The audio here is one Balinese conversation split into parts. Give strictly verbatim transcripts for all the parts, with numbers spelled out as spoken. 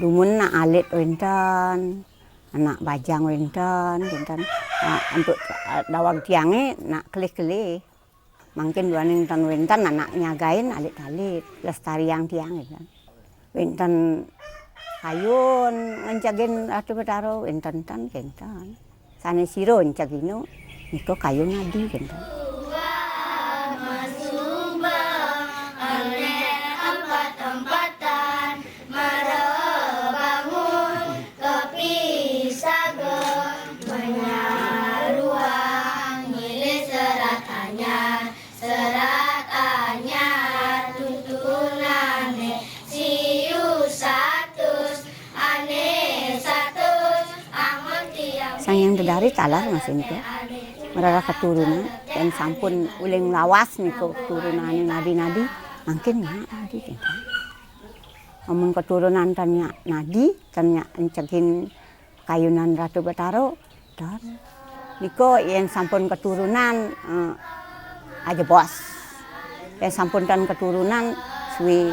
Dumun nak alit wénten, anak bajang wénten, wénten. Ah, untuk, ah, daweg tiangé nak kelih-kelih. Mangkin duaning tan wénten anak nyagain alit-alit, lestariang tiang wénten. Wénten kayun ngencegin Ratu Betara, wénten tan kénten. Sané sira encegina, nika kayun nadi kénten. Sang Hyang Dedari taler masih niku. Maraga keturunan, yén sampun uling lawas niku keturunané nadi-nadi, mangkin nyak nadi kénten. Amun keturunan tan nyak nadi, tan nyak encegin kayunan Ratu Betara, tan. Nika yén sampun keturunan, eh, ajebos. Yén sampun tan keturunan, suwi.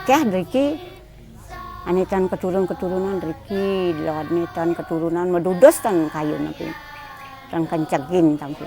Akéh driki, ané tan keturun-keturunan driki, lod né tan keturunan madudus tan kayun napi. Tan kencegin tampi.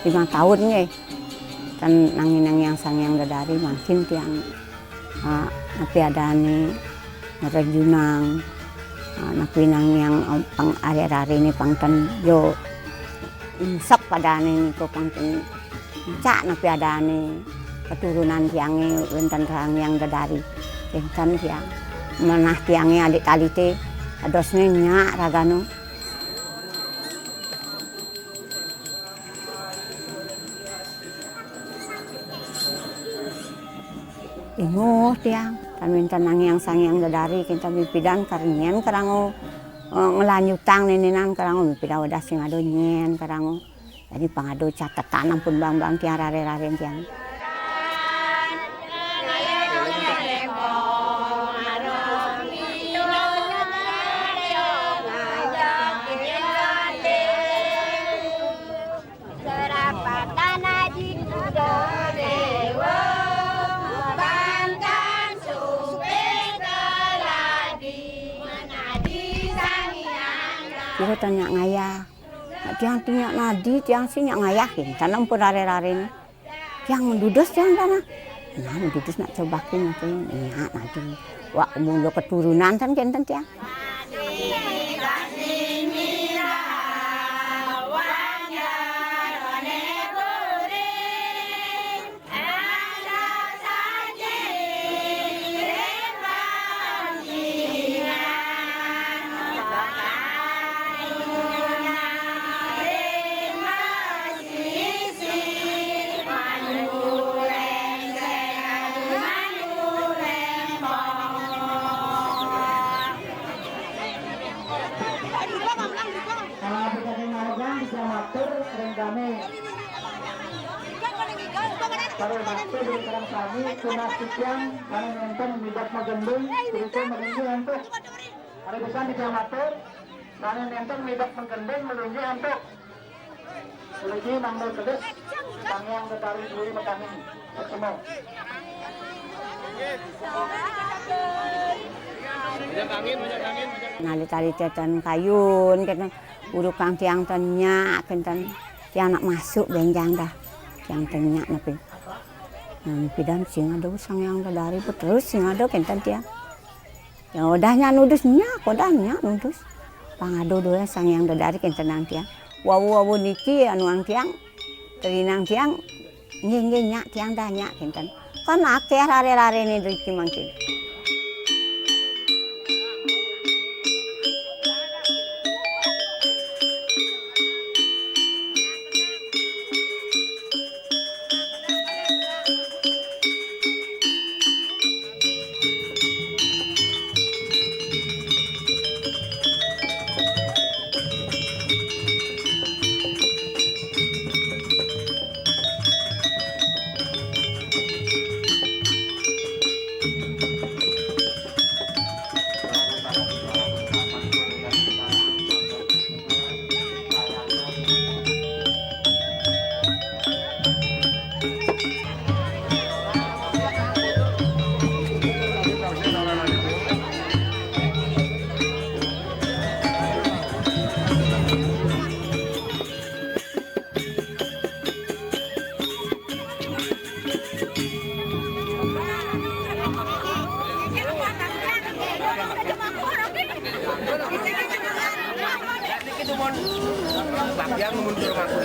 Lima taun nggih. Tan nangi-nangiang Sang Hyang Dedari mangkin tiang, ah, napi adané ngrejunang, ah, napi nangiang, ah, pang ari-ariné pang ten jo insek padané niku pang ten encak napi adané keturunan tiangé wénten Sang Hyang Dedari. Kénten tiang. Manah tiangé alit-alité adosné nyak ragana. Inguh tiang, tan wénten nangiang Sang Hyang Dedari, kénten mipidan kar nyén karango, eh, nglanjutang nénénan karango, mipidan wedah sing ada nyén karango. Dadi pang ada catetan ampun bang-bang tiang raré-rarén tiang. Sira tan nyak ngayah. Nak tiang ti nyak nadi, tiang sing nyak ngayah, kénten ampun raré-raré né. Tiang mendudus tiang tanah. Nah, mendudus nak cobakin aku, nyak nadi. Wak mula keturunan tan kénten tiang. Kalau kita dengarkan bisa matur ring kami. Para bakti di Karang Sami, tunas titiang, sané nénten midak magending, punika magending antuk. Ari pisan titiang matur, sané nénten midak magending, malunjih antuk. Malunjih mangda kedes, Sang Hyang Betari Dwi Mataning. Semua. Nalih tali téh ten kayun, kénten. Urukang tiang ten nyak, kénten. Tiang nak masuk bénjang dah. Tiang ten nyak nepi. Nah, nepi dah sing ada Sang Hyang Dadari, terus sing ada kénten tiang. Ya udah nyak nudus nyak, udah nyak nudus. Pangadu doa Sang Hyang Dadari kénten nang tiang. Wawu-wawu niki anu ang tiang, terinang tiang, nggih, nggih, nyak, tiang dah nyak, kinten. Kan akéh raré-raréné driki mangkin. Niki tuh mon, bagian mundur ngaku.